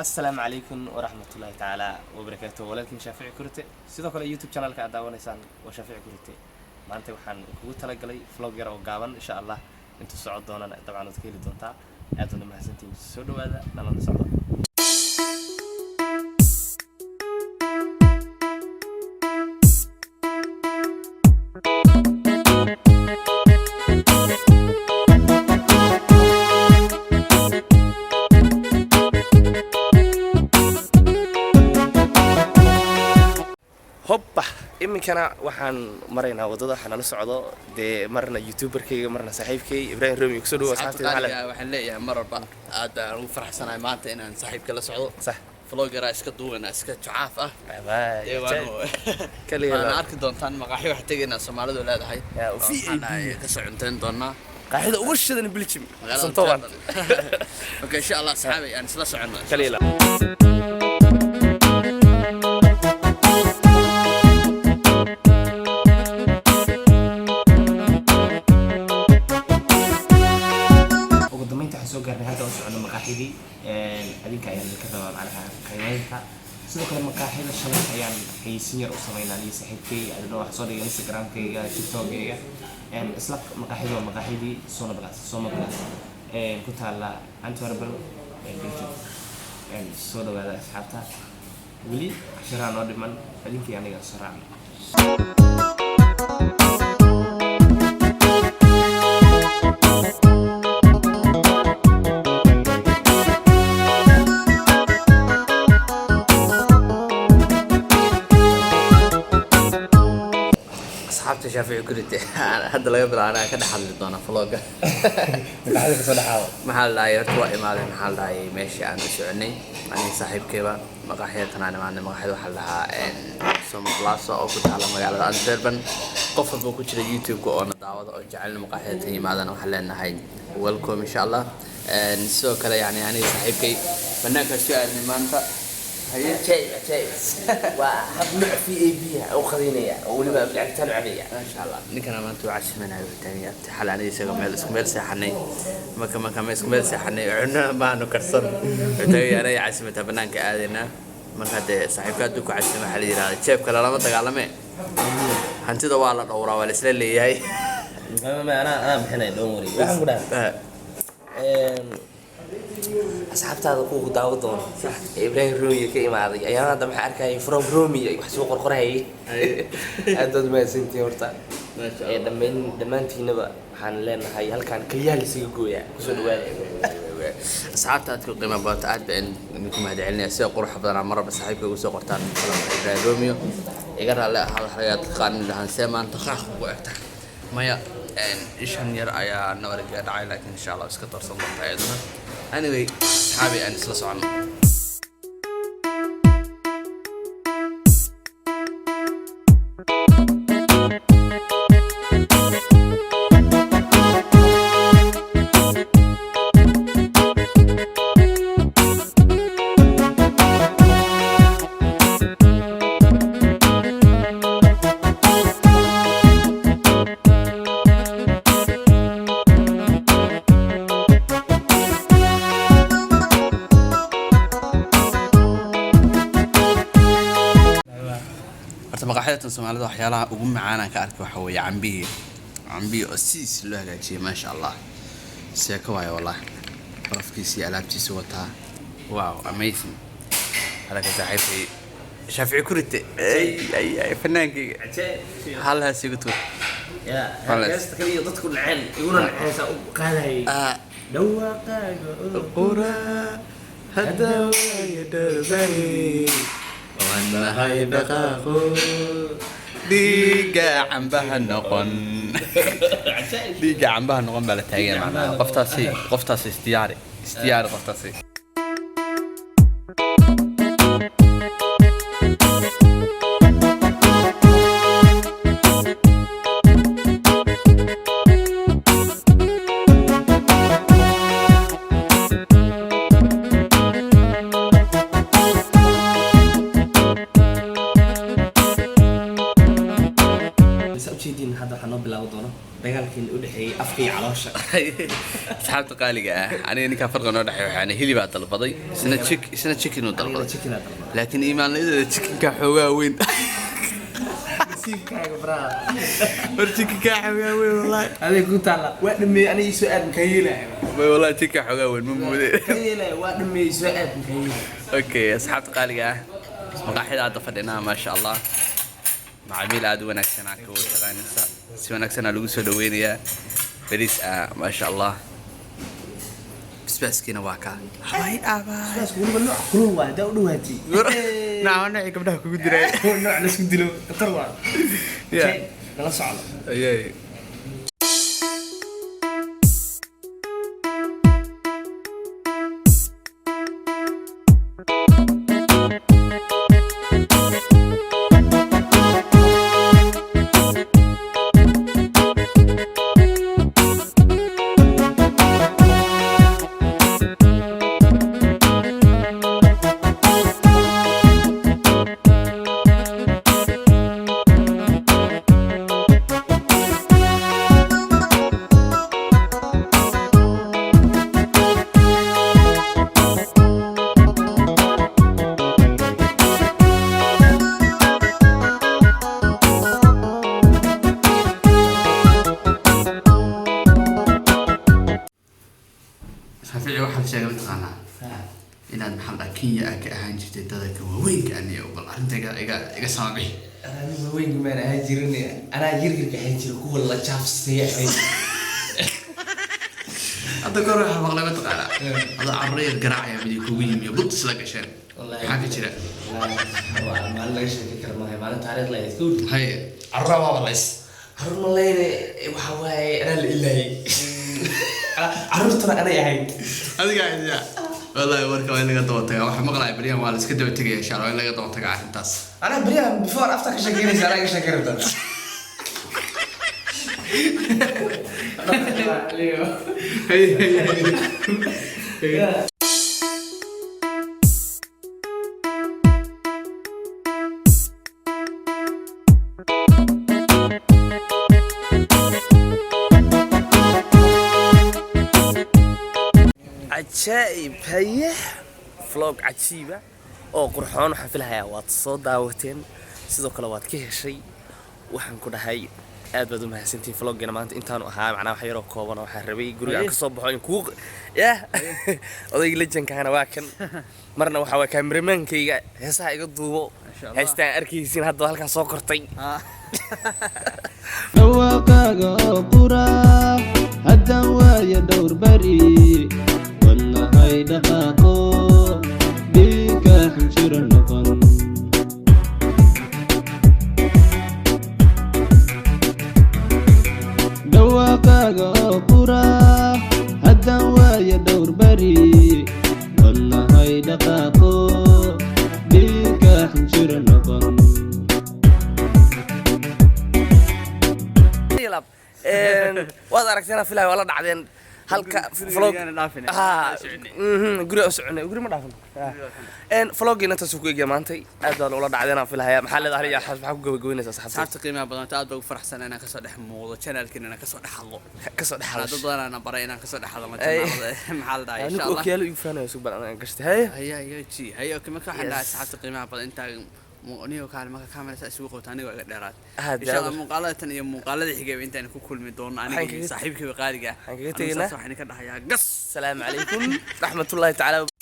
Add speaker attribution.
Speaker 1: Asalaamu calaykum waraxmatullaahi tacaala wabarakaatu. Walaalkiin Shaafici Kurte, sidoo kale YouTube channelka aad daawanaysaan waa Shaafici Kurte. Maanta waxaan kugu talagalay vlog yar oo gaaban. Insha Allah intuu socon doonana dabcan waad ka heli doontaa. Aad waad mahadsantihiin, soo dhawaada, nalana socda. Hobba, iminkana waxaan maraynaa waddada. Waxaa nala socdo dee marna youtuberkayga, marna saaxiibkay Ibrahim Romi. Kusoo dhawo
Speaker 2: asxaabta
Speaker 1: asxaabtayda. Maxaa
Speaker 2: qaaliga ah, waxaan leeyahay mar walba aad baan ugu faraxsanahay maanta inaan saaxiibka la socdo. Vlogera iska duubana, iska jucaaf ah. Dee
Speaker 1: Kaliya
Speaker 2: waana arki doontaan maqaaxi waxaa tegaynaa Soomaalidu leedahay.
Speaker 1: Ya,
Speaker 2: oo
Speaker 1: VIP.
Speaker 2: Waxaan ahay kasoo cuntayn doonaa
Speaker 1: Qaaxida ugu shidan Belgium.
Speaker 2: magaalada
Speaker 1: Santoban.
Speaker 2: Amsterdam. Okay, insha Allah asxaabay, aan isla soconno.
Speaker 1: Kaliya. Ugu dambeynta waxaan soo gaarnay halka u socono, maqaaxidii. Adinka ayaan idinka rabaa macnaha qiimeynta. Sidoo kale maqaaxida shalay ayaan xayeysiin yar u sameynaa aniyo saaxiibkay adina. Waxaan soo dhigay Instagramkayga, TikTokayga. Isla maqaaxida waa maqaaxidii Sona Plus, Soma Plus, ku taala Antwerpen, Belgium. Soo dhawaada asxaabta, weli casharaa noo dhiman, adinkii aniga soo raacno.
Speaker 2: Asxaabta Shaafici Kurite, hadda laga bilaabo anaa ka dhex hadli doona vlogga.
Speaker 1: Maqaaxida kasoo dhexaado.
Speaker 2: Maxaa la dhahay, horta waa imaaday, maxaa la dhahay, meeshii aan u soconay aniga saaxiibkayba, maqaaxida tanaan imaadnay. Maqaaxida waxaa la dhahaa Soma Plaza oo ku taala magaalada Antwerpen. Qof walba ku jira YouTube-ka oo na daawada oo jecel maqaaxida tan yimaadana, waxaan leenahay welcome, insha Allah. Sidoo kale yani aniga saaxiibkay banaanka soo aadnay maanta. Haye.
Speaker 1: Ajaib, ajaib! Waa hab nooc VIP ah oo qadaynaya oo weliba cabitaan u cabaya.
Speaker 2: Maasha Allah, ninkana maanta waa casimanaya, wuxuu taagan yahay xal aniga isaga meel isku meel seexanay. Marka ma isku meel seexanay, cunana maanu karsan. Wuxuu taagan yahay anaga casimataa, banaanka aadaynaa. Marka dee saaxiibka hadduu ku casimo, waxaa la yidhahdaa jeebka lalama dagaalame, hantida waa la dhowraa, waa la isla leeyahay.
Speaker 1: Anaa bixinaya, don't worry. Waxaan ku dhahay asxaabtaada kuwa ku daawo doono ee Ibrahim Romiya ka imaaday ayaan hadda maxaa arkayay from Romiya wax soo qorqorayay. Aad baad mahadsantihiin horta.
Speaker 2: Maasha.
Speaker 1: Ee dhammayn dhammaantiinaba waxaan leenahay halkaan keliyaha laisaga gooyaa, kusoo dhawaada.
Speaker 2: Asxaabta aad ku qiimo badato, aad baan idinku mahadcelinaya sida quruxa badanaa marwalba saaxiibka ugu soo qortaan Ibrahim Romeo. Iga raalli ahaada, waxa laga yaabaa dadka qaar inay dhahaan, "See maanta qaaq ugu egtahay?" Maya, ishan yar ayaa nabarga dhacay, laakiin insha Allah iska doorsan doontaa iyaduna. Anyway asxaabi, aan isla soconno. Horta maqaaxidatan Soomaalida waxyaalaha ugu macaanaan ka arkay waxa weeye cambihii, cambihii oo sidiis loo hagaajiyay. Maasha Allah, seeko waayo wallahi, barafkiisa iyo alaabtiisa wataa. Wow, amazing! Halka saaxiibkay Shaafici Kurite, ay ay ay, fanaankayga, hal hees igu tuur. Walaas.
Speaker 1: Heesta kaliya dadku naceen, iguna naceen saa u qaadayay dhawaaqaaga oo
Speaker 2: qura hadda waaya dharbay wanahay dhaqaaqo dhiigga cambaha noqon, dhiigga cambaha noqon baa la taagan. Macnaha qoftaasi isdiyaari, isdiyaari qoftaasi.
Speaker 1: Saa ujeediin, hadda waxaa noo bilaaban doono Dagaalkii u dhexeeyay afka iyo caloosha.
Speaker 2: Asxaabta qaaliga ah, aniga ninkaa farqa noo dhexeeya, waxaan hilibaa dalbaday, isna isna chicken uu
Speaker 1: Anigana
Speaker 2: dalbaday.
Speaker 1: Chicken aa dalbaday.
Speaker 2: Laakiin iimaanladeeda chickenka xoogaa weyn.
Speaker 1: Nasiibkaaga, braa.
Speaker 2: War chickenka xoogaa weyn wallahi.
Speaker 1: Adeeg ku taalla, waa dhameeyey. Aniga soo aad makaa yeelaya.
Speaker 2: Bay wallahi chickenka xoogaa weyn, ma moodee.
Speaker 1: Kaa yeelaya, waa dhameeyey, soo aad makaa yeelaya.
Speaker 2: Okay, asxaabta qaaliga ah, maqaaxida hadda fadhinaa, maasha Allah, macaamiil aad u wanaagsan aa ka wada shaqaynaysa, si wanaagsanaa lagu soo dhaweynayaa. Bariis ah, maasha Allah, basbaaskiina waa kaa habay abay.
Speaker 1: Basbaaska weliba nooc kulul waa hadaa u dhawaatay.
Speaker 2: Nacma noocii gabdhaha kugu diray.
Speaker 1: Nooc laisku dilo khatar waa.
Speaker 2: Yeah.
Speaker 1: Okay, nala socdo.
Speaker 2: Ayay. Shaafici, waxaad sheegay mataqaanaa inaad, maxaa la dhahaa, Kenya aad ka ahaan jirtay dadka waaweynka aniyo, bal arrinta iga samabixi.
Speaker 1: Aniga waaweynka maan ahaan jirin, anaa yaryarka ahaan jira, kuwa la jaafsay ahayn.
Speaker 2: Hadda kahor waxaa maqlay mataqaanaa adoo carruur yar garaacaya mid kugu yimi bud isla gasheen.
Speaker 1: Wallaahi.
Speaker 2: Maxaa ka jira?
Speaker 1: Waa maalin laga sheekan kara maayo, maalin taariikh la ahayd gowri.
Speaker 2: Haye, carruura waaba lays.
Speaker 1: Carruur ma leyne, waxaa waaye anaa la ilaayay, carruurtuna anay ahayd.
Speaker 2: Adiga ya wallahi warka waa in laga daba tagaa. Waxaa maqlaya beryahan waa la iska daba tegaya, insha Allah waa in laga daba tagaa arrintaas.
Speaker 1: Anaa beryahan before after ka sheekeynaysa, anaa ka sheekeyn rabtaa.
Speaker 2: Haye, haye, haye.
Speaker 1: Cajaa'ib! Haye, vlog cajiiba oo qurxoon waxaan filahayaa waad soo daawateen, sidoo kale waad ka heshay. Waxaan ku dhahay aad baad u mahadsantihiin. Vloggeena maanta intaanu ahaa, macnaha wax yaroo kooban oo waxaan rabay guriga aan kasoo baxo in kuu yah. Odayga lejankahana waa kan, marna waxaa waa kaameramaankayga heesaha iga duubo.
Speaker 2: Masha Allah.
Speaker 1: Heestaan arkaysiin hadda halkan soo kortay.
Speaker 3: Dhawaaqaaga oo qura haddaan waaya dhowr bari, wadnahay dhaqaaqo, dhiigga xinjiro noqon. Dhawaaqaaga oo qura haddaan waaya dhowr bari, wadnahay dhaqaaqo, dhiigga xinjiro noqon.
Speaker 1: Waad aragteen filaya, waa la dhacdeen halka vlog.
Speaker 2: Guriga dhaafin.
Speaker 1: Ha, guriga u soconay, guri ma dhaafin. Vloggiina intaasuu ku egya maantay. Aad baa ula dhacdeen aan filahaya. Maxaa leedahay aniga, maxaa ku gabagabeynaysaa saxaabta?
Speaker 2: Asxaabta qiimaha badan, aad baan ugu faraxsan inaan kasoo dhex muuqdo channelkan, inaan kasoo dhex hadlo.
Speaker 1: Kasoo dhex
Speaker 2: dad
Speaker 1: hadasho.
Speaker 2: badan aan baray inaan kasoo dhex hadlo
Speaker 1: Ay.
Speaker 2: channelada, maxaa la dhahay, insha
Speaker 1: Anigu
Speaker 2: Allah.
Speaker 1: Okiyaalo igu faanayo, sug bal aan gashtay. Haye.
Speaker 2: Haya haya ji haya, okay. Marka waxaan dhahay,
Speaker 1: Yes.
Speaker 2: asxaabta qiimaha badan, intaa niyo kaale marka camera saa isugu qabto anigoo iga dheeraad.
Speaker 1: Ah,
Speaker 2: Insha Allah
Speaker 1: daawo.
Speaker 2: muuqaalada tan iyo muuqaalada xigayba intaan ku kulmi doono aniga
Speaker 1: Waxaan
Speaker 2: iyo saaxiibkayba qaaliga ah.
Speaker 1: waxaan kaga
Speaker 2: Anigu
Speaker 1: tegaynaa.
Speaker 2: saas waxaan ka dhahayaa gas.
Speaker 1: Asalaamu calaykum raxmatullaahi tacaala.